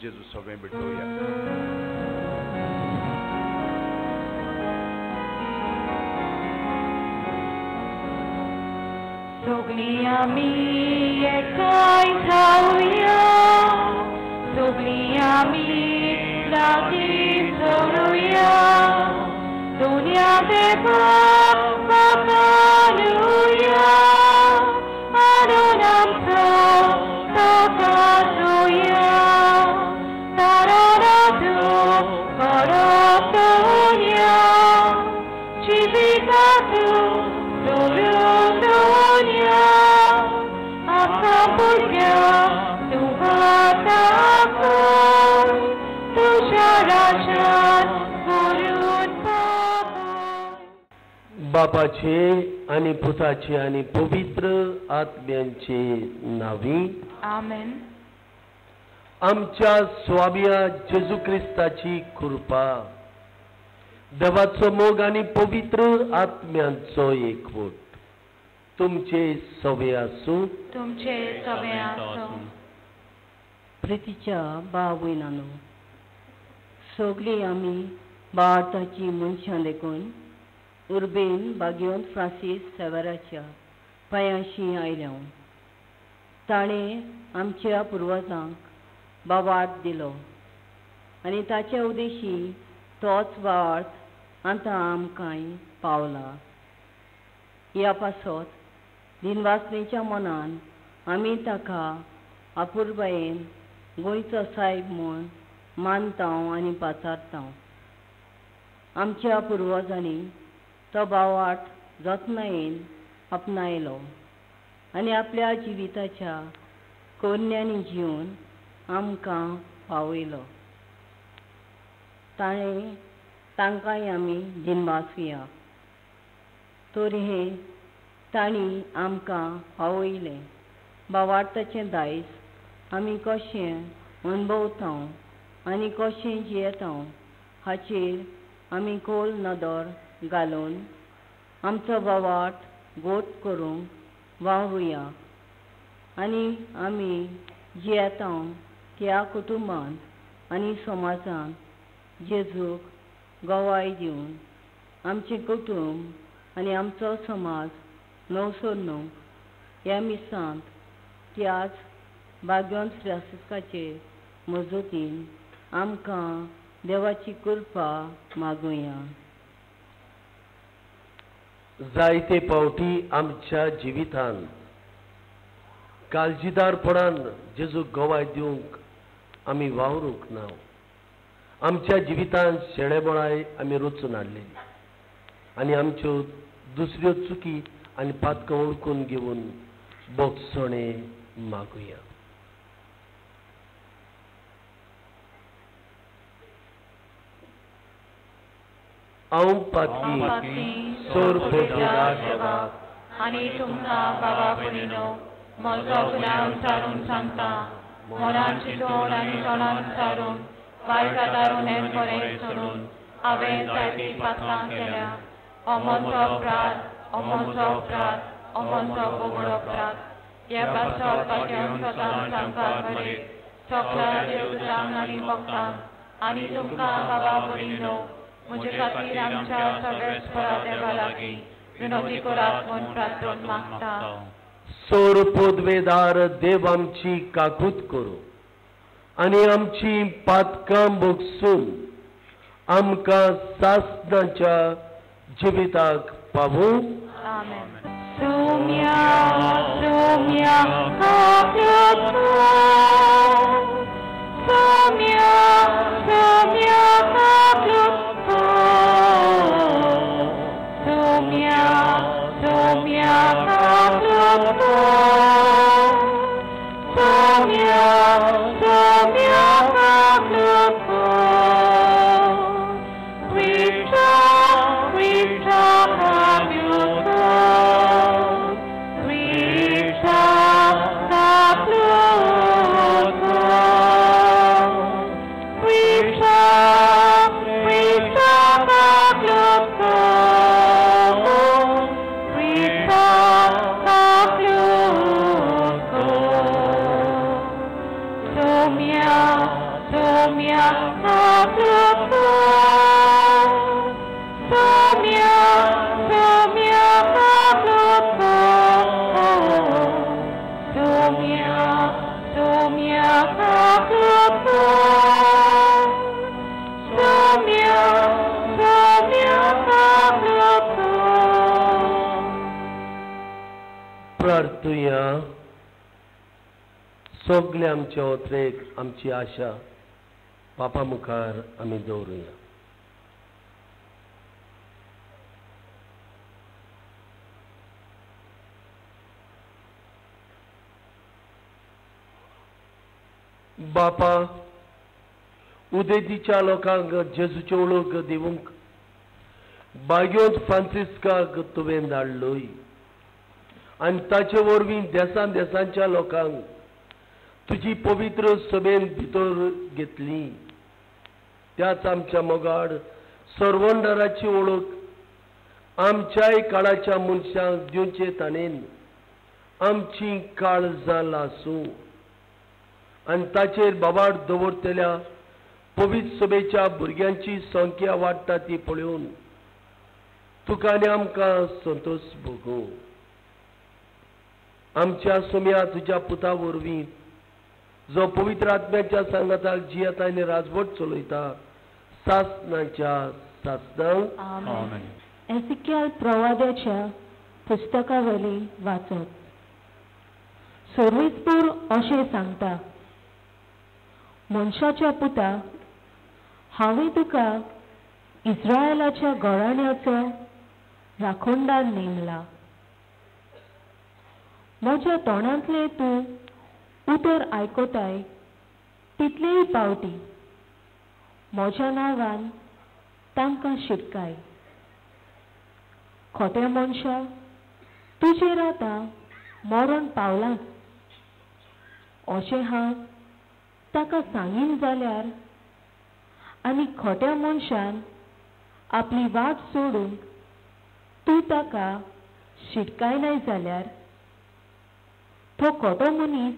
जेजू सगळें भेटोवया. सगळीं आमी एकठांय जावया, सगळीं आमी लागीं चलुया, दुनिया देवाक वाखाणुया, आणून आमचो ताका जोया, तारणाचो करप दवरया, जिविताचो दवरून दवरया, आमकां भुरग्यांक तुका दाखय, तुज्या राज्यांत करून पावय. बापाचे आनी पुताचे आनी पवित्र आत्म्यांचे नांवी आमेन. आमच्या स्वाम्या जेजू क्रिस्ताची कृपा, देवाचो मोग आनी पवित्र आत्म्यांचो एकवट तुमचे सवे आसूं. तुमचे सवे आसूं. प्रितीच्या भाव भयणांनो, सगळीं आमी भारताची मनशां देखून उर्बेन बागेवन फ्रांसीस सेवेराच्या पांयांशी आयल्या. ताणें आमच्या पुर्वजांक बावार्थ दिलो आनी ताच्या उदेशी तोच बावार्थ आतां आमकांय पावला. ह्या पासत दिनवासनेच्या मनान आमी ताका अपुरबायेन गोंयचो सायब म्हूण मानता आनी पाचारता. आमच्या पुर्वजांनी तो बावार्थ जतनायेन आपणायलो आनी आपल्या जिविताच्या कोन्यांनी जिवन आमकां पावयलो. ताणें तांकांय आमी दिनवासुया. तर हें तांणी आमकां पावयलें बावार्थाचें दायज आमी कशें अणभवता आनी कशें जियेता हाचेर आमी खोल नदर घालून आमचो बावार्थ गोट करूंक वावरुया आनी आमी जियेता त्या कुटुंबांत आनी समाजांत जेजूक गवाय दिवन आमचें कुटुंब आनी आमचो समाज नवसोर ह्या मिसांत त्याच बागेवन फ्रांसिस्काचे मजतीन आमकां देवाची कृपा मागुया. जायते पावटी आमच्या जिवितान काळजीदारपणान जेजूक गवाय दिवंक आमी वावरूंक ना. आमच्या जिवितान शेळेबळाय आमी रचून हाडलेली आनी आमच्यो दुसऱ्यो चुकी आनी पातकां ओळखून घेवन बोगसणे मागुया. हांव पातकी सोर देवाक आनी तुमकां बाबा भयणीनो म्हजो गुन्यांव सारून सांगता, मनान चिंतून आनी तोंडान सारून वायट आदारून हें बरें सोडून हांवें जायतीं पातकां केल्या. अमोचो अपराध, अमोचो अपराध, अमोचो बोगडो अपराध. हे पासत पाटयान सदां सांगपाक बरें सगळ्या देवदूतांक आनी भक्तांक आनी तुमकां बाबा भयणीनो म्हजे खातीर आमच्या सगळेच देवा लागीं विनोदी करात म्हूण प्रार्थना मागता. सोर पदवेदार देव आमची काकूत करूं आनी आमची पातकां भोगसून आमकां सासणाच्या जिविताक पावूं. आमेन. सुम्या सुम्या काकूत, सुम्या सुम्या काकूत, सुम्या सुम्या काकूत, सुम्या सुम्या काकूत. Krishna, Krishna, काकूत, Krishna, काकूत, Krishna, Krishna, काकूत, Krishna, काकूत. प्रार्थुया. सगळे आमच्या ओत्रेक आमची आशा पापा मुखार आमी दवरुया. बापा, उदेंतीच्या लोकांक जेजूच्यो वळख दिवंक बाग्योंत फ्रांसिस्काक तुवें धाडलोय आनी ताचे वरवीं देसान देसांच्या लोकांक तुजी पवित्र सभेन भितर घेतली. त्याच आमच्या मोगाड सर्वंडराची वळख आमच्याय काळाच्या मनशांक दिवचे ताणेन आमची काळजां लासूं आनी ताचेर बाबाड दवरतल्या पवित्र सभेच्या भुरग्यांची संख्या वाडटा ती पळोवन तुका आनी आमकां संतोश भोगूं. आमच्या सोम्या तुज्या पुता वरवीं जो पवित्र आत्म्याच्या सांगाताक जियेता आनी राजवट चलयता सासनाच्या सासनाक. आमेन. एझिकियल प्रवाद्याच्या पुस्तकावली वाचप. सर्वेस्पूर अशें सांगता, मनशाच्या पुता, हांवें तुका इस्रायलाच्या घराण्याचो राखणदार नेमला. म्हज्या तोंडांतलें तूं उतर आयकताय तितलेय पावटी म्हज्या नांवान तांकां शिटकाय. खोट्या मनशा, तुजेर आतां मरण पावलांच अशें हांव ताका सांगीन जाल्यार आनी खोट्या मनशान आपली वाट सोडूंक तूं ताका शिटकायनाय जाल्यार तो खोटो मनीस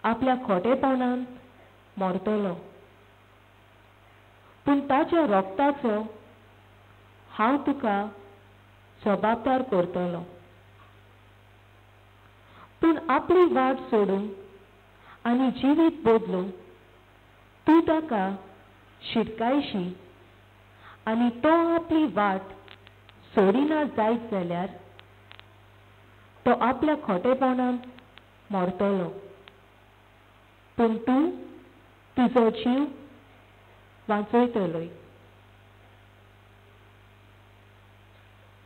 आपल्या खोटेपणान मरतलो, पूण ताच्या रोगताचो हांव तुका जबाबदार करतलो. पूण आपली वाट सोडूंक आनी जिवीत बदलूंक तूं ताका शिटकायशी आनी तो आपली वाट सोडिना जायत जाल्यार तो आपल्या खोटेपणान मरतलो, पूण तूं तुजो जीव वांचयतलोय.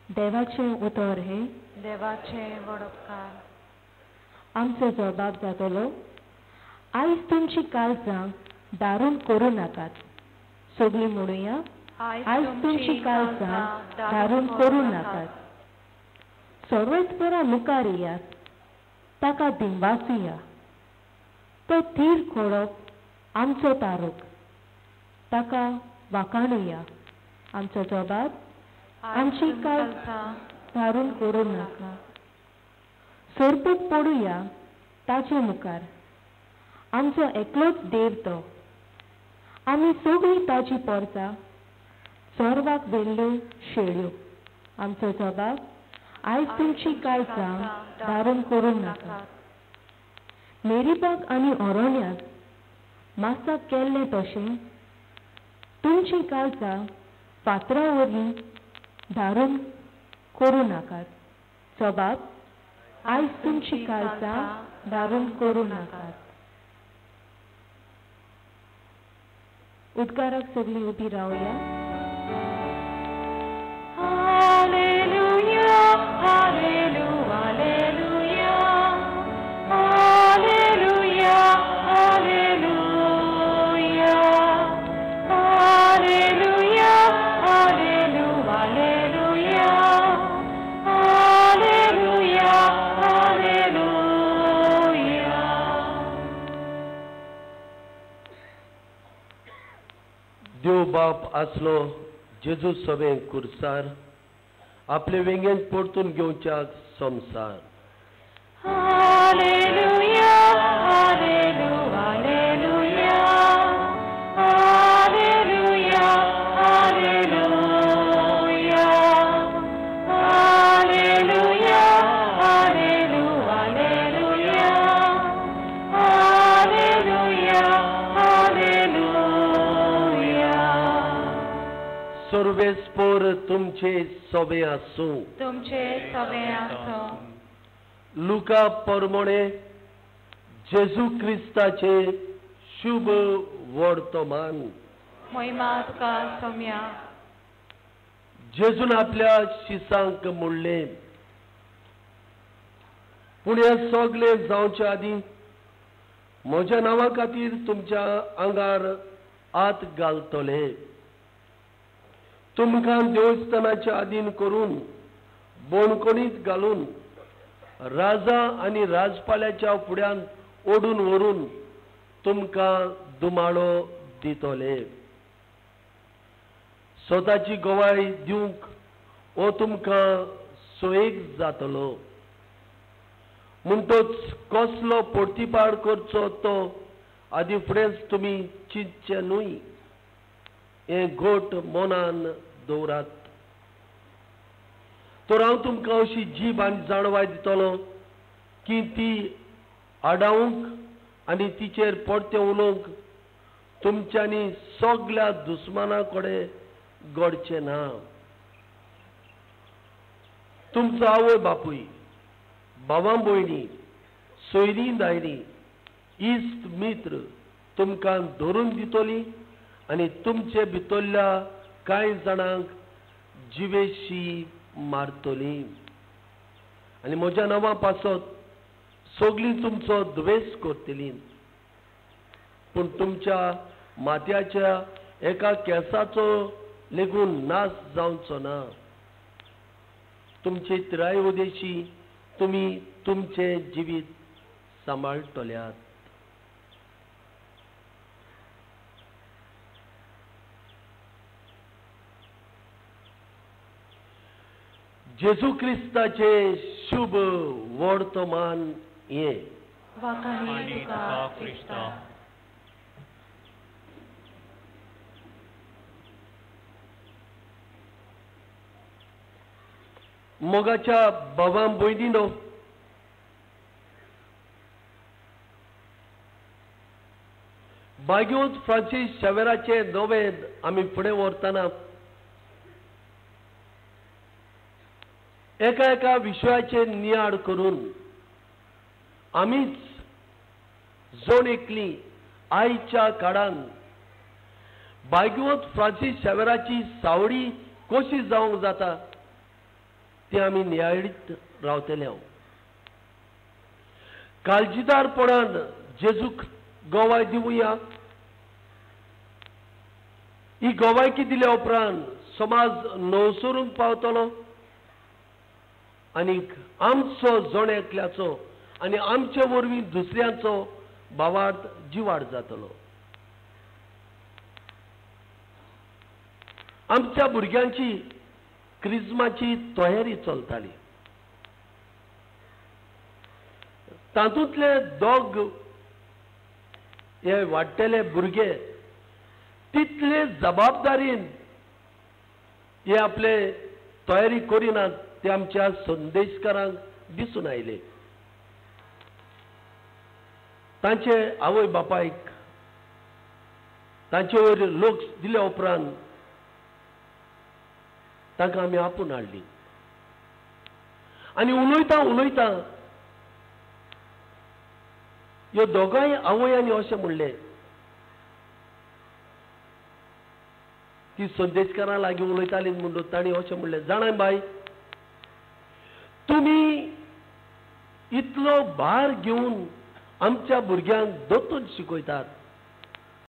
देवाचें उतर हें देवाचें वडपकार. आमचो जबाब जातलो, आयज तुमची काळजां दारून करूं नाकात. सगळीं म्हणुया, आयज तुमची काळजां दारून करूं नाकात. सर्वेस्परा मुखार येयात, ताका दिंवासुया. तो थीर खोडप आमचो तारूक, ताका वाखाणुया. आमचो जबाब, आमची काळजां दारून करूं नाका. सोरपूक पडुया ताचे मुखार, आमचो एकलोच देव तो. आमी सगळीं ताची पोरसां चोरवाक व्हेल्ल्यो शेळ्यो. आमचो जबाब, आयज तुमची काळजां दारून करूं नाका. मेरीबाग आनी ओरोण्याक मासाक केल्लें तशें तुमची काळजां फातरा वरवीं दारून करूं नाकात. जबाब, आयज तुमची काळजां दारून करूं नाकात. उद्गाराक सगळीं उबी रावया. Hallelujah, hallelujah, hallelujah, hallelujah, hallelujah, hallelujah, hallelujah, hallelujah. देव बाप आसलो जेजू सभें कुर्सार आपले वेंगेन परतून घेवच्याक संवसार. Hallelujah, hallelujah, hallelujah, hallelujah, hallelujah, hallelujah, hallelujah, hallelujah. सर्वेस्पोर तुमचे सभे आसूं. तुमचे सभे आसूं. लुका परमणे जेजू क्रिस्ताचे शुभ वर्तमान। महिमा तुका सोम्या। जेजून आपल्या शिसांक म्हणलें, पूण हें सगळें जावचे आदीं म्हज्या नांवा खातीर तुमच्या आंगार हात घालतले, तुमकां देवस्थानाच्या आदीन करून बोणकोणीत घालून राजा आनी राजपाल्याच्या फुड्यान ओडून व्हरून तुमकां दुमाळो दितले। स्वताची गवाय दिवंक हो तुमकां सोयेक जातलो। म्हणटच कसलो पोर्तिपाड करचो तो आदी फुडेंच तुमी चिंतचें न्हय, हें घट मनान दवरात। तर हांव तुमकां अशी जीब आनी जाणवाय दितलो की ती आडावंक आनी तिचेर परतें उलोवंक तुमच्यांनी सगल्या दुस्माना कडेन घडचें ना। तुमचो आवय बापूय, भावां भयणी, सोयरीं दायरीं, इश्ट मित्र तुमकां धरून दितली आनी तुमचे भितरल्या कांय जाणांक जिवेशी मारतली आनी म्हज्या नांवा पासत सगळीं तुमचो द्वेस करतली। पूण तुमच्या माथ्याच्या एका केंसाचो लेगून नाश जावचो ना। तुमचे तिराय उदेशी तुमी तुमचें जिवीत सांबाळटल्यात। जेजू क्रिस्ताचे शुभ वर्तमान हें। मोगाच्या भावां भयणीनो, बाग्योत फ्रांसीस शेवेराचे नवेद आमी फुडें व्हरतना एका एका विशयाचेर नियाळ करून आमीच जण एकली आयच्या काळान बाग्योत फ्रांसीस शेवेराची सावडी कशी जावंक जाता ती आमी नियाळीत रावतले। काळजीदारपणान जेजूक गवाय दिवया। ही गवायकी दिल्या उपरांत समाज नवसरूंक पावतलो आनी आमचो जण एकल्याचो आनी आमचे वरवीं दुसऱ्यांचो भावार्थ जिवाड जातलो। आमच्या भुरग्यांची क्रिज्माची तयारी चलताली। तातूंतले दोग हे वाडटेले भुरगे तितले जबाबदारीन हे आपले तयारी करिनात ते आमच्या संदेशकारांक दिसून आयले। तांचे आवय बापायक तांचे वयर लोक दिल्या उपरांत तांकां आमी आपोवन हाडली आनी उलयता उलयता ह्यो दोगांय आवयांनी अशें म्हणलें, ती संदेशकारां लागीं उलयताली म्हणून तांणी अशें म्हणलें, जाणा बाय, तुमी इतलो भार घेवन आमच्या भुरग्यांक दोतोर शिकयतात,